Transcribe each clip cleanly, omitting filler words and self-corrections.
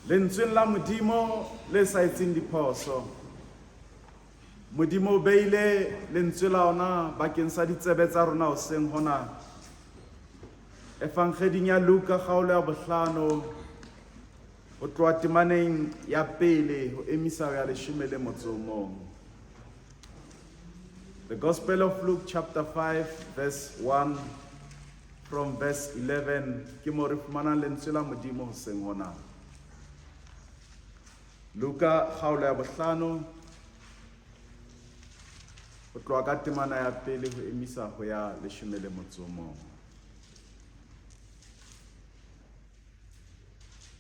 Lentsweng la Modimo le sa etseng diphoso. Modimo o beile lentswe la ona bakeng sa ditsebe tsa rona hoseng hona. Evangeding ya Luka kgaolo ya bohlano ho tloha temaneng ya pele ho emisa ho ya leshome le motso o mong. The Gospel of Luke chapter 5 verse 1 from verse 11 ke mo re fumanang lentswe la Modimo hoseng hona. Luka kgaolo ya bohlano ho tloha ka temana ya pele ho emisa ho ya leshome le motso o mong.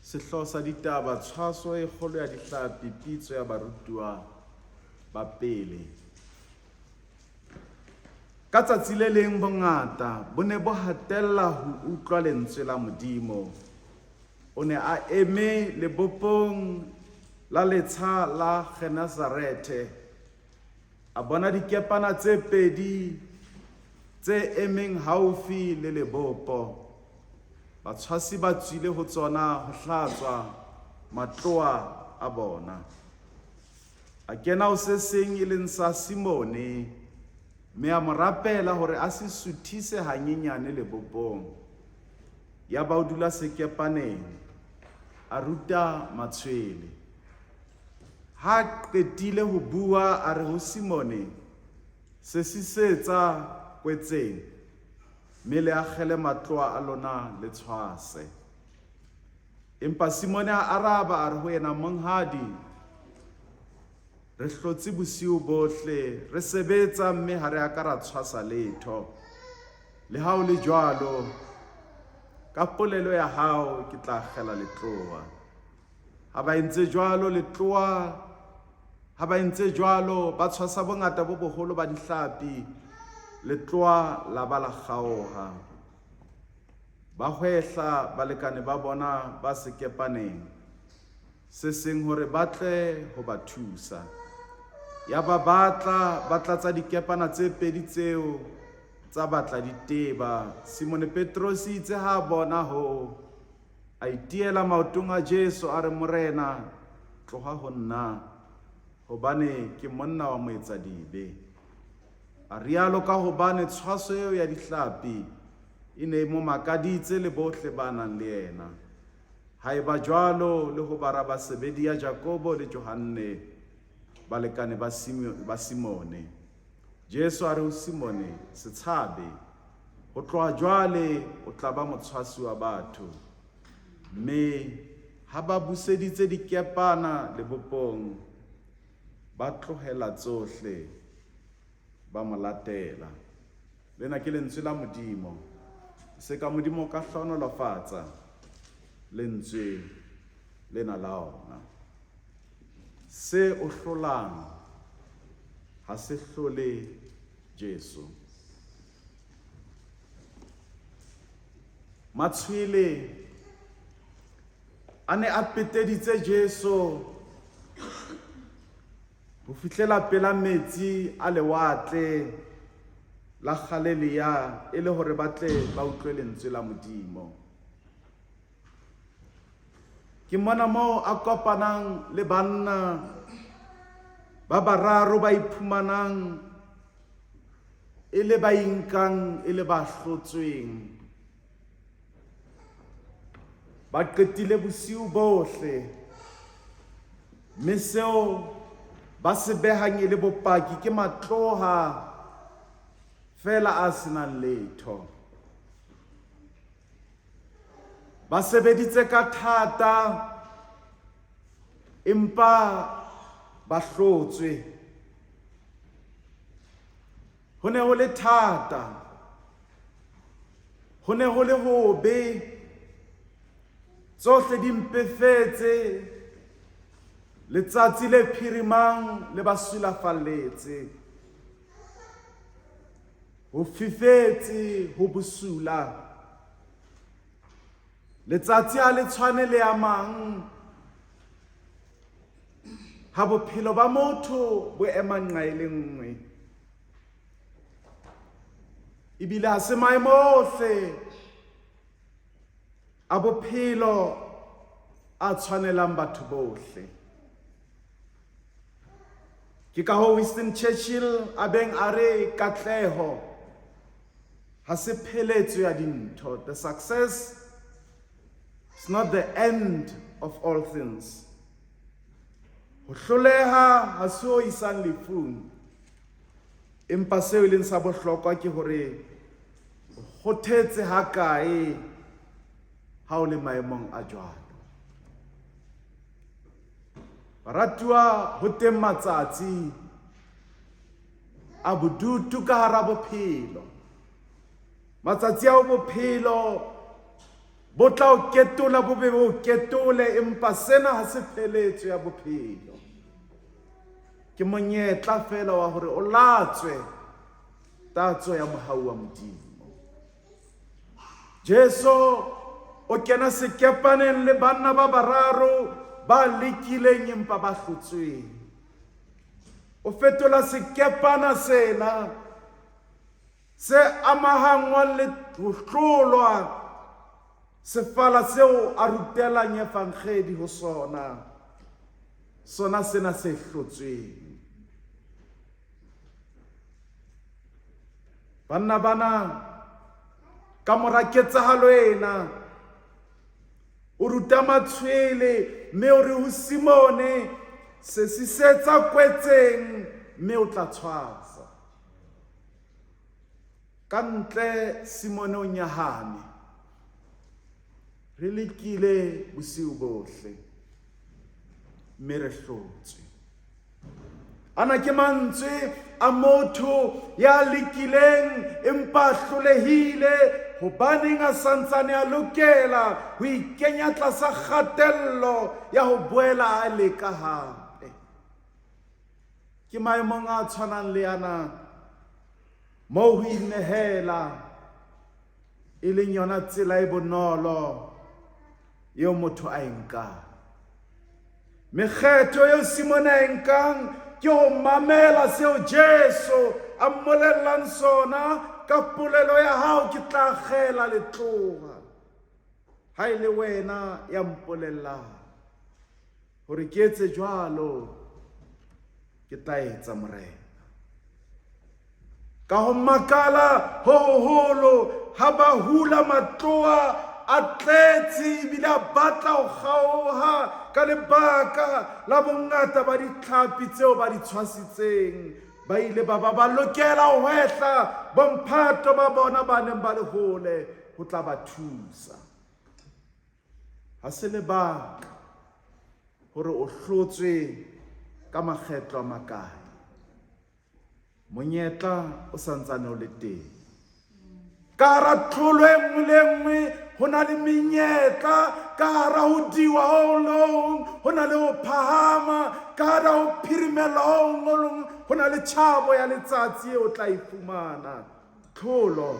Sehlooho sa ditaba, Tshwaso e kgolo ya dihlapi, pitso ya barutuwa ba pele. Ka tsatsi le leng bongata bo ne bo hatella ho utlwa lentswe la Modimo. O ne a eme lebopong la letsha la Genesarethe. A bona dikepana tse pedi tse emeng haufi le lebopo. Batshwasi ba tswile ho tsona ho hlatswa matloa a bona. A kena ho se seng e leng sa Simone, mme a mo rapela hore a se suthise hanyenyane lebopong. Yaba o dula sekepaneng, a ruta matshwele. Ha a qetile ho bua, a re ho Simone, Sesisetsa kwetseng, mme le akgele matloa a lona le tshwase. Empa Simone a araba, a re ho yena, Monghadi, re hlotse bosiu bohle re sebetsa, mme ha re a ka ra tshwasa letho. Le ha ho le jwalo, ka polelo ya hao ke tla akgela letlowa. Ha ba entse jwalo, letlowa ha ba entse jwalo, ba tshwasa bongata bo boholo ba dihlapi, letlowa la ba la kgaoha. Ba hwehla balekane ba bona ba sekepaneng se seng hore ba tle ho ba thusa. Yaba ba tla, ba tlatsa dikepana tse pedi tseo tsa batla di teba. Simone Petrose itse ha a bona hoo, a itiela maotong a Jesu, a re, Morena, tloha ho nna, hobane ke monna wa moetsadibe. A rialo ka hobane tshwaso eo ya dihlapi e ne e mo makaditse le bohle ba nang le yena. Ha eba jwalo le ho bara ba Sebedia Jakobo le Johanne, balekane ba Simone. Jesu a re ho Simone, Se tshabe, ho tloha jwale o tla ba motshwasi wa batho. Mme ha ba buseditse dikepana lebopong, ba tlohela tsohle, ba mo latela. Lena ke lentswe la Modimo. Se ka Modimo o ka hlohonolofatsa lentswe lena la ona. Se o hlolang ha se hlole Jesu. Matshwele a ne a peteditse Jesu ho fihlela pela metsi a lewatle la Galilea e le hore ba tle ba utlwe lentswe la Modimo. Ke mona moo a kopanang le banna ba bararo ba iphumanang e le ba inkang e le ba hlotsweng. Ba qetile bosiu bohle, mme seo ba se behang e le bopaki ke matloha feela a senang letho. Ba sebeditse ka thata empa ba hlotswe. Ho ne ho le thata. Ho ne ho le hobe. Tsohle di mpefetse. Letsatsi le phirimang le ba sulafalletse. Ho fifetse, ho bosula. Letsatsi ha le tshwane le a mang. Ha bophelo ba motho bo ema nqa e le nngwe. Ebile ha se maemo ohle a bophelo. a tshwanelang batho bohle. Ke ka hoo Winston Churchill a beng a re katleho ha se pheletso ya dintho. The success is not the end of all things. Ho hloleha ha se ho isang lefung. Empa seo e leng sa bohlokwa ke hore o kgothetse hakae ha o le maemong a jwalo. Baratuwa, ho teng matsatsi a bodutu ka hara bophelo. Matsatsi ao bophelo bo tla o ketola bo be bo ketole, empa sena ha se pheletso ya bophelo. Ke monyetla feela wa hore o latswe tatso ya mohau wa Modimo. Jesu o kena sekepaneng le banna ba bararo ba lekileng empa ba hlotsweng. O fetola sekepana sena se amahanngwang le ho hlolwa sefala seo a rutelang evangedi ho sona, sona sena se hlotsweng. Banna bana ka mora ketsahalo ena o ruta matshwele mme o re ho Simone sesisetsa kwetseng mme o tla tshwasa. Ka ntle Simone o nyahame. Re lekile bosiu bohle mme re hlotswe. Ana ke mantswe a motho ya lekileng empa a hlolehile. Hobaneng a santsane a lokela ho ikenya tlasa kgatello ya ho boela a leka hape? Ke maemong a tshwanang le ana moo ho inehela e leng yona tsela e bonolo eo motho a e nkang. Mekgetho eo Simone a e nkang ke ho mamela seo Jesu a mmolellang sona, ka polelo ya hao ke tla akgela letloha. Ha e le wena ya mpolellang hore ke etse jwalo, ke tla etsa, Morena. Ka ho makala ho hoholo ha ba hula matloa a tletse ebile a batla ho kgaoha ka lebaka la bongata ba ditlhapi tseo ba di tshwasitseng. Ba ile ba ba ba lokela ho hwehla bomphato ba bona ba neng ba le hole ho tla ba thusa. Ha se lebaka hore o hlotswe ka makgetlo a makae. Monyetla o sa ntsane o le teng. Ka hara tlholo e nngwe le e nngwe ho na le menyetla, ka hara ho diwa ho hong le ho hong ho na le ho phahama, ka hara ho phirimella ho hong le ho hong ho na le tjhabo ya letsatsi e o tla e fumana. Tlholo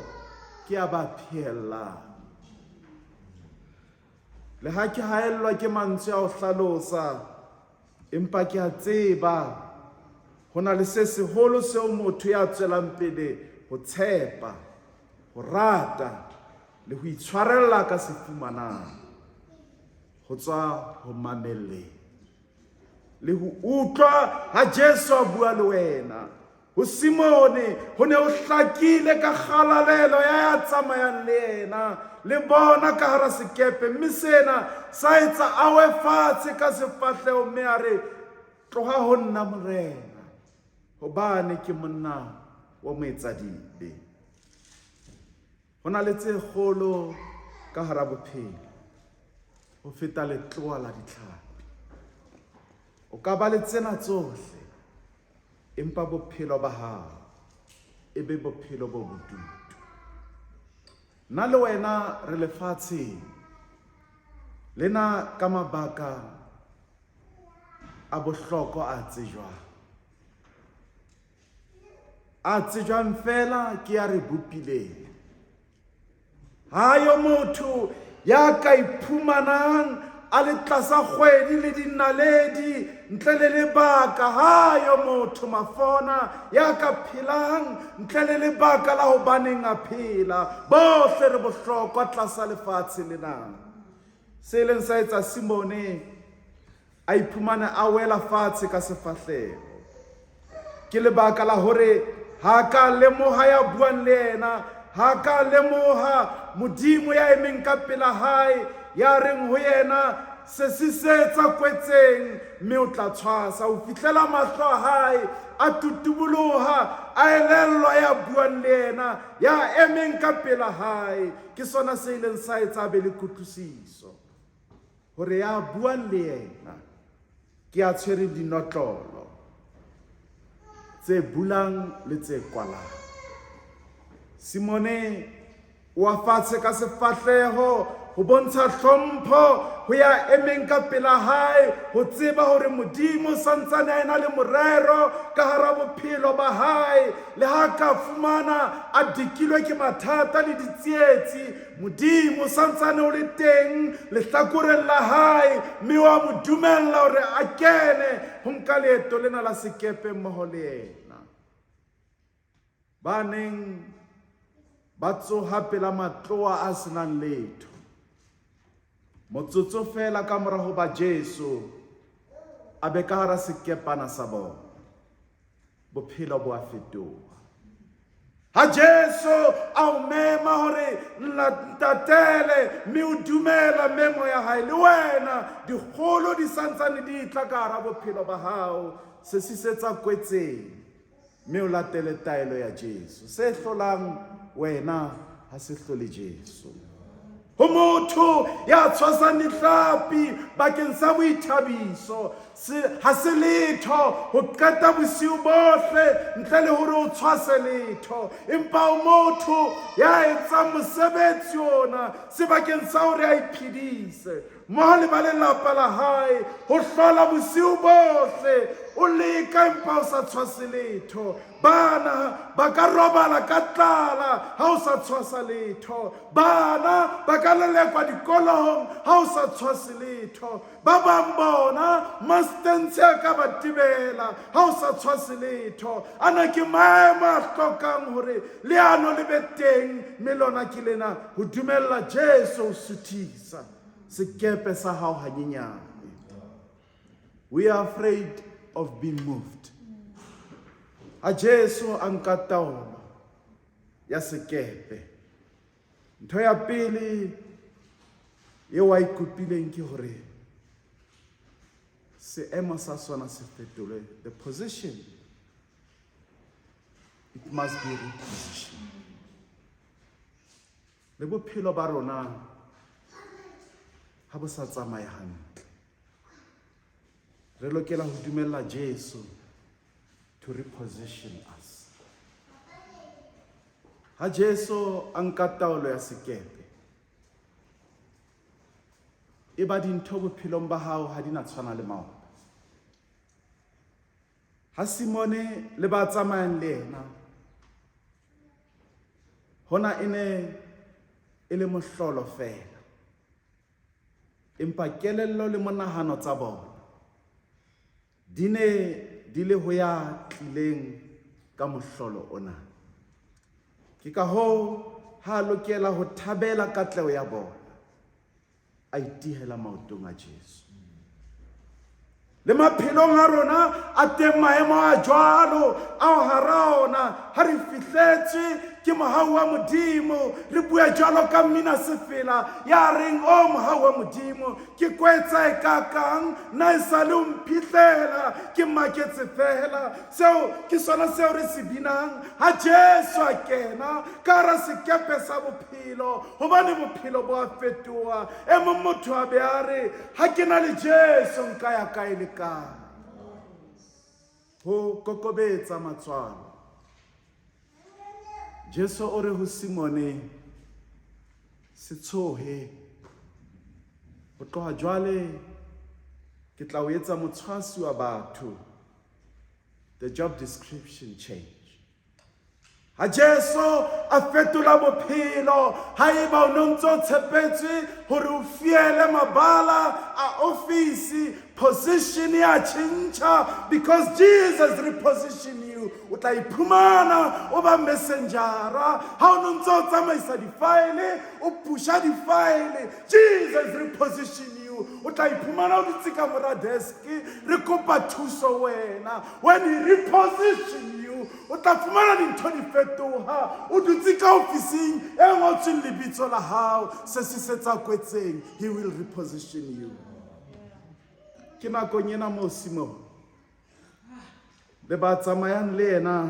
ke ya ba phehellang. Le ha ke haellwa ke mantswe a ho hlalosa, empa ke a tseba ho na le se seholo seo motho ya tswelang pele ho tshepa, ho rata le ho itshwarella ka se fumanang ho tswa ho mamelleng le ho utlwa ha Jesu a bua le wena. Ho Simone ho ne ho hlakile ka kgalalelo ya ya tsamayang le yena le bona ka hara sekepe, mme sena sa etsa a we fatshe ka sefahleho mme a re, Tloha ho nna, Morena, hobane ke monna wa moetsadibe. Ho na le tse kgolo ka hara bophelo ho feta letloa la ditlhapi. O ka ba le tsena tsohle, empa bophelo ba hao e be bophelo bo bodutu. Nna le wena re lefatsheng lena ka mabaka a bohlokwa a tsejwang. A tsejwang fela ke ya re bopileng. Ha yo motho ya ka iphumanang a le tlasa kgwedi le dinaledi ntle le lebaka. Ha yo motho mafona ya ka phelang ntle le lebaka la hobaneng a phela. Bohle re bohlokwa tlasa lefatshe lena. Se ileng sa etsa Simone a iphumane a wela fatshe ka sefahleho ke lebaka la hore ha ka lemoha ya buang le yena, ha ka lemoha Modimo ya emeng ka pela hae, ya reng ho yena, Sesisetsa kwetseng, mme o tla tshwasa. Ho fihlela mahlo a hae a tutuboloha, a elellwa ya buang le yena, ya emeng ka pela hae. Ke sona se ileng sa etsa a be le kutlwisiso hore ya buang le yena ke ya tshwereng dinotlolo tse bulang le tse kwalang. Simone o wa fatshe ka sefahleho ho bontsha hlompho ho ya emeng ka pela hae, ho tseba hore Modimo santsane a ena le morero ka hara bophelo ba hae. Le ha ka fumana a dikilwe ke mathata le ditsietsi, Modimo santsane o le teng lehlakoreng la hae, mme wa mo dumella hore a kene ho nka leeto lena la sekepe mmoho le yena. Ba neng ba tsoha pela matloa a senang letho motsotso feela ka mora hoba Jesu a be ka hara sekepana sa bona, bophelo bo a fetoha. Ha Jesu a o mema hore ntatele, mme o dumela memo ya hae, le wena dikgolo di santsane di tla ka hara bophelo ba hao. Sesisetsa kwetseng mme o latele taelo ya Jesu. Se hlolang wena ha se hlole Jesu. Ho motho ya tshwasang dihlapi bakeng sa boithabiso, ha se letho ho qeta bosiu bohle ntle le hore o tshwase letho. Empa o motho ya etsang mosebetsi ona sebakeng sa hore a iphedise mmoho le ba lelapa la hae, ho hlola bosiu bohle o leka empa o sa tshwase letho. Bana ba ka robala ka tlala ha o sa tshwasa letho. Bana ba ka lelekwa dikolong ha o sa tshwase letho. Ba bang bona mastentshe a ka ba tebela ha o sa tshwase letho. Ana ke maemo a hlokang hore leano le be teng, mme lona ke lena, ho dumella Jesu ho suthisa sekepe sa hao hanyenyane. We are afraid of being moved. Ha Jesu a nka taolo ya sekepe, ntho ya pele eo a e kopileng ke hore seemo sa sona se fetolwe. The position, it must be repositioned. Le bophelo ba rona ha bo sa tsamaye hantle, re lokela ho dumella Jesu to reposition us. Ha Jesu a nka taolo ya sekepe, e ba dintho bophelong ba hao ha di na tshwana le maoba. Ha Simone le ba tsamayang le yena, hona e ne e le mohlolo feela, empa kelello le monahano tsa bona di ne di le ho ya tlileng ka mohlolo ona. Ke ka hoo ha a lokela ho thabela katleho ya bona, a itihela maotong a Jesu. Le maphelong a rona a teng maemo a jwalo ao hara ona ha re fihletswe ke mohau wa Modimo, re bue jwalo ka mmina sefela ya reng, o mohau wa Modimo, ke kwetsa e kakang, nna e sale o mphihlela, ke maketse fela. Seo ke sona seo re se binang ha Jesu a kena ka hara sekepe sa bophelo, hobane bophelo bo a fetoha. E mong motho a be a re, ha ke na le Jesu nka ya kae le kae. Ho kokobetsa matswalo. Jesu o re ho Simone, se tshohe, ho tloha jwale ke tla o etsa motshwasi wa batho. The job description change. Ha Jesu a fetola bophelo, haeba o ne o ntse o tshepetswe hore o fiele mabala a ofisi, position ya tjhentjha because Jesus reposition you. O tla iphumana o ba messengera. Ha o ne o ntse o tsamaisa difaele, o pusha difaele, Jesus reposition you. O tla iphumana o dutse ka mora desk, re kopa thuso wena. When he reposition you, o tla fumana dintho di fetoha. O dutse ka ofising e ngotsweng lebitso la hao, se se setsa kwetseng, he will reposition you. Ke nakong ena moo Simone le ba tsamayang le yena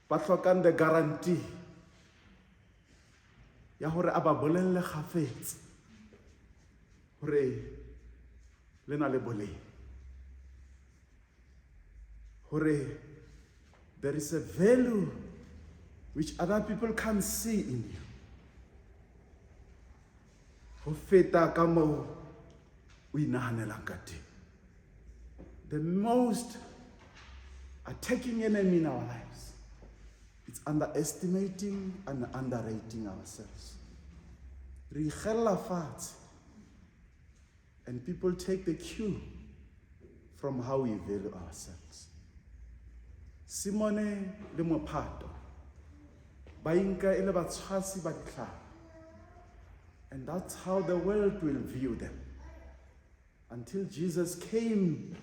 ba hlokang the guarantee ya hore a ba bolelle kgafetsa hore le na le boleng, hore there is a value which other people can't see in you ho feta ka moo o inahanelang ka teng. The most attacking enemy in our lives, it's underestimating and underrating ourselves. Re ikgella fatshe, and people take the cue from how we value ourselves. Simone le mophato ba inka e le batshwasi ba ditlhapi, and that's how the world will view them until Jesus came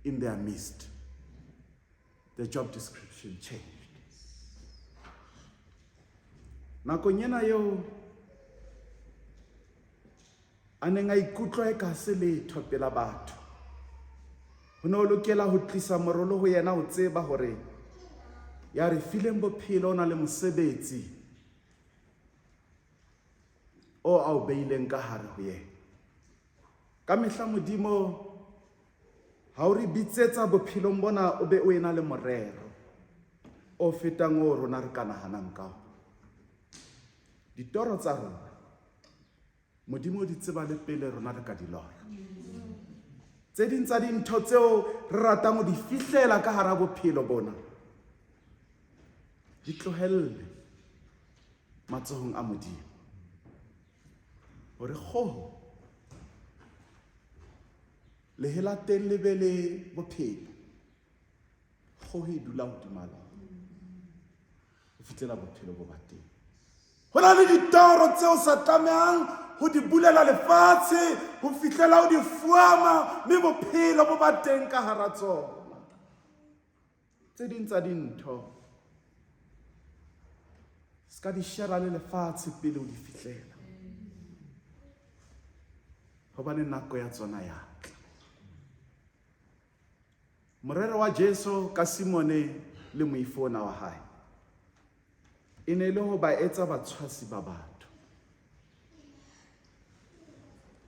in their midst. The job description changed. Nakong ena eo a neng a ikutlwa e ka se letho pela batho, ho ne ho lokela ho tlisa morolo ho yena ho tseba hore ya re fileng bophelo o na le mosebetsi o a o beileng ka hare ho yena. Ka mehla Modimo ha o re bitsetsa bophelong bona o be o ena le morero o fetang o rona re ka nahanang ka ona. Ditoro tsa rona Modimo o di tseba le pele rona re ka di lora. Tse ding tsa dintho tseo re ratang ho di fihlela ka hara bophelo bona di tlohelle matsohong a Modimo, hore kgoho lehe la teng le be le bophelo. Kgoho e dula hodima lona ho fihlela bophelo bo ba teng. Ho na le ditoro tseo sa tlamehang ho di bulela lefatshe ho fihlela o di fuama, mme bophelo bo ba teng ka hara tsona. Tse ding tsa dintho se ka di shera le lefatshe pele o di fihlela, hobane nako ya tsona ya tla. Morero wa Jesu ka Simone le moifo ona wa hae e ne le ho ba etsa batshwasi ba batho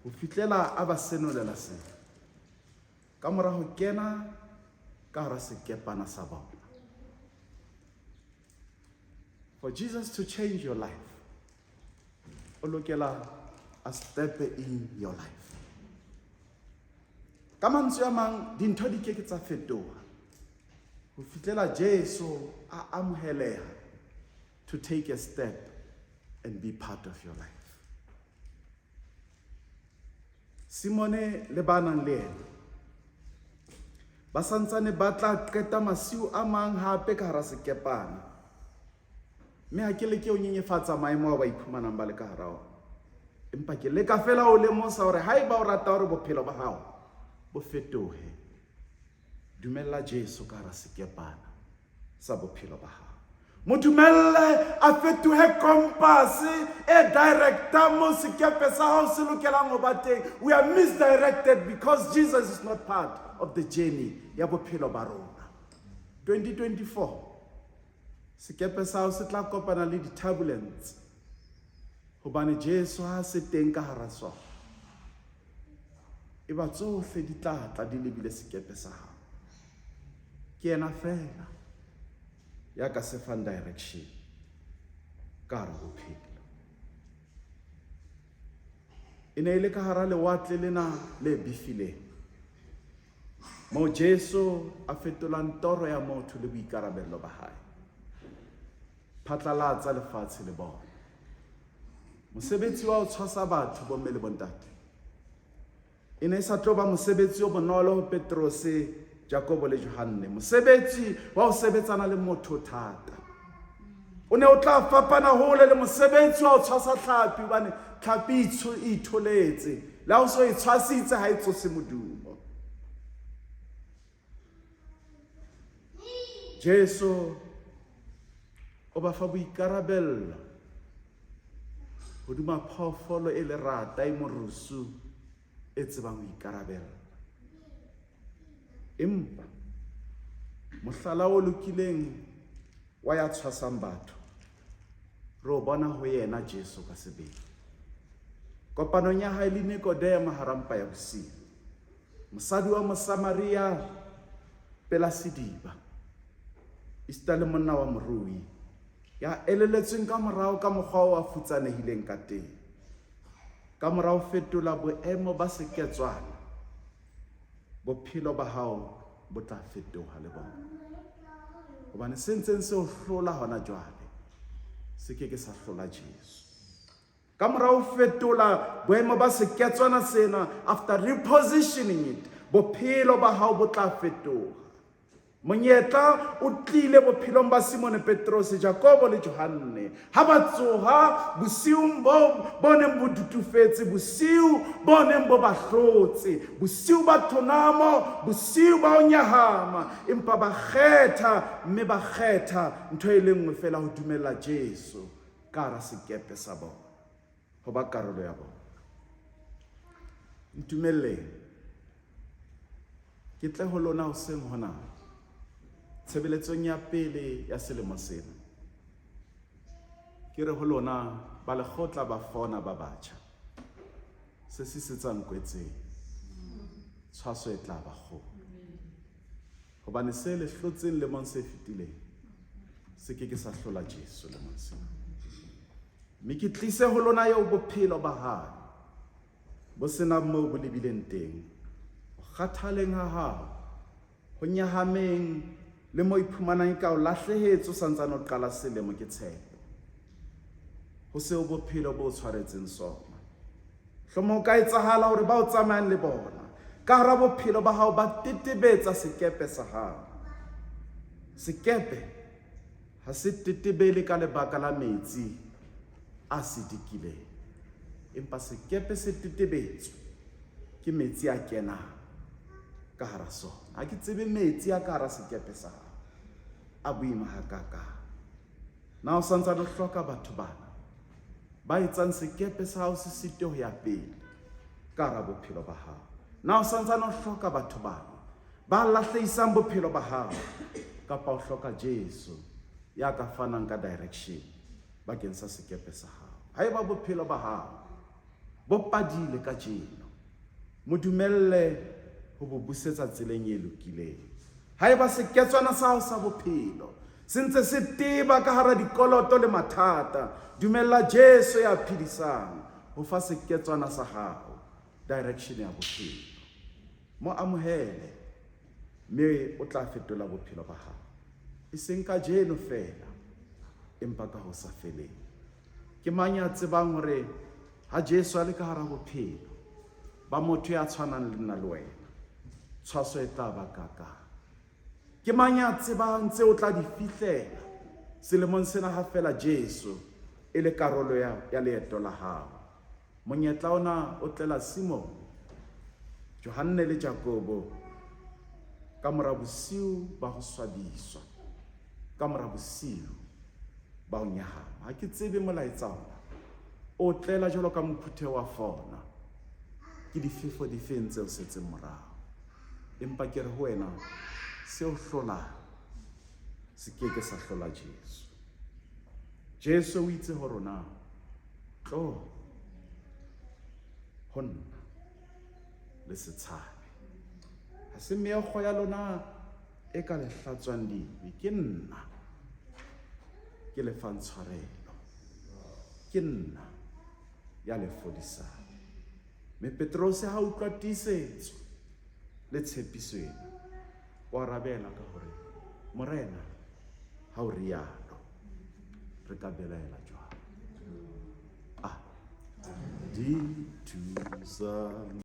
ho fihlela a ba senolela sena ka mora ho kena ka hara sekepana sa bona. For Jesus to change your life, o lokela a step in your life. Ka mantswe a mang, dintho di ke ke tsa fetoha ho fihlela Jesu a amoheleha to take a step and be part of your life. Simone le ba nang le yena ba santsane ba tla qeta masiu a mang hape ka hara sekepana, mme ha ke leke ho nyenyefatsa maemo ao ba iphumanang ba le ka hara ona, empa ke leka fela ho lemosa hore haeba o rata hore bophelo ba hao bo fetohe, dumella Jesu ka hara sekepana sa bophelo ba hao. Mo dumelle a fetohe compass e directang mo sekepe sa hao se lokelang ho ba teng. We are misdirected because Jesus is not part of the journey ya bophelo ba rona. 2024 sekepe sa hao se tla kopana le di-turbulence hobane Jesu ha se teng ka hara sona. E ba tsohle di tla tla di lebile sekepe sa hao. Ke yena fela ya ka se fang direction ka hara bophelo. E ne e le ka hara lewatle lena le befileng moo Jesu a fetolang toro ya motho le boikarabello ba hae. Phatlalatsa lefatshe le bona. Mosebetsi wa ho tshwasa batho bomme le bontate e ne e sa tlo ba mosebetsi o bonolo ho Petrose, Jakobo le Johanne. Mosebetsi wa ho sebetsana le motho thata o ne o tla fapana hole le mosebetsi wa ho tshwasa tlhapi, hobane tlhapi e itholetse, le ha o so e tshwasitse ha e tsose modumo. Jesu o ba fa boikarabello hodima phoofolo e lerata e morusu e tsebang ho ikarabella. Empa mohlala o lokileng wa ya tshwasang batho re o bona ho yena Jesu ka sebele. Kopanong ya hae le Nikodema hara mpa ya bosiu, mosadi wa Mosamaria pela sediba, esita le monna wa morui ya eleletsweng ka morao ka mokgwa o a futsanehileng ka teng. Ka mora ho fetola boemo ba seketswana, bophelo ba hao bo tla fetoha le bona. Hobane se ntseng se o hlola hona jwale se ke ke sa hlola Jesu. Ka mora ho fetola boemo ba seketswana sena, after repositioning it, bophelo ba hao bo tla fetoha. Monyetla o tlile bophelong ba Simone Petrose, Jakobo le Johanne. Ha ba tsoha bosiung bo bo neng bo dutufetse, bosiu bo neng bo ba hlotse, bosiu ba thonamo, bosiu ba ho nyahama, empa ba kgetha mme ba kgetha ntho e le nngwe feela, ho dumella Jesu ka hara sekepe sa bona, ho ba karolo ya bona. Ntumelleng ke tle ho lona hoseng hona tshebeletsong ya pele ya selemo sena. Ke re ho lona ba lekgotla ba fona ba batjha, se sisetsang kwetseng, tshwaso e tla ba kgolo. Hobane se le hlotseng lemong se fetileng se ke ke sa hlola Jesu lemong sena. Mme ke tlise ho lona eo bophelo ba hae bo se nang moo bo lebileng teng, ho kgathaleng ha hao, ho nyahameng le mo iphumanang eka o lahlehetswe o sa ntsane o qala selemo ke tshepo ho seo bophelo bo o tshwaretseng sona. Hlomong ho ka etsahala hore ba o tsamayang le bona ka hara bophelo ba hao ba tetebetsa sekepe sa hao. Sekepe ha se tetebele ka lebaka la metsi a sedikileng, empa sekepe se tetebetswe ke metsi a kenang ka hara sona. Ha ke tsebe metsi a ka hara sekepe sa hao a boima hakakang. Na o santsane o hloka batho bana ba etsang sekepe sa hao se site ho ya pele ka hara bophelo ba hao? Na o santsane o hloka batho bana ba lahlehisang bophelo ba hao, kapa o hloka Jesu ya ka fanang ka direction bakeng sa sekepe sa hao? Haeba bophelo ba hao bo padile kajeno, mo dumelle ho bo busetsa tseleng e lokileng. Haeba seketswana sa hao sa bophelo se ntse se teba ka hara dikoloto le mathata, dumella Jesu ya phedisang ho fa seketswana sa hao direction ya bophelo. Mo amohele mme o tla fetola bophelo ba hao, e seng kajeno feela, empa ka ho sa feleng. Ke mang ya tsebang hore ha Jesu a le ka hara bophelo ba motho ya tshwanang le nna le wena, tshwaso e tla ba kakang? Ke mang ya tsebang tse o tla di fihlela selemong sena ha feela Jesu e le karolo ya, ya leeto la hao? Monyetla ona o tlela Simone, Johanne le Jakobo ka mora bosiu ba ho swabiswa, ka mora bosiu ba ho nyahama. Ha ke tsebe molaetsa ona o tlela jwalo ka mophuthe wa fona. Ke difefo difeng tse o setseng morao? Empa ke re ho wena, se o hlolang se ke ke sa hlola Jesu. Jesu o itse ho rona, tlo ho nna le se tshabe. Ha se meokgo ya lona e ka le hlatswang dibe, ke nna ke le fang tshwarelo, ke nna ya le fodisang. Mme Petrose ha utlwa tiisetso le tshepiso ena, o arabela ka hore, Morena, ha o rialo. Re ka belaela jwang? Ah, di thusa.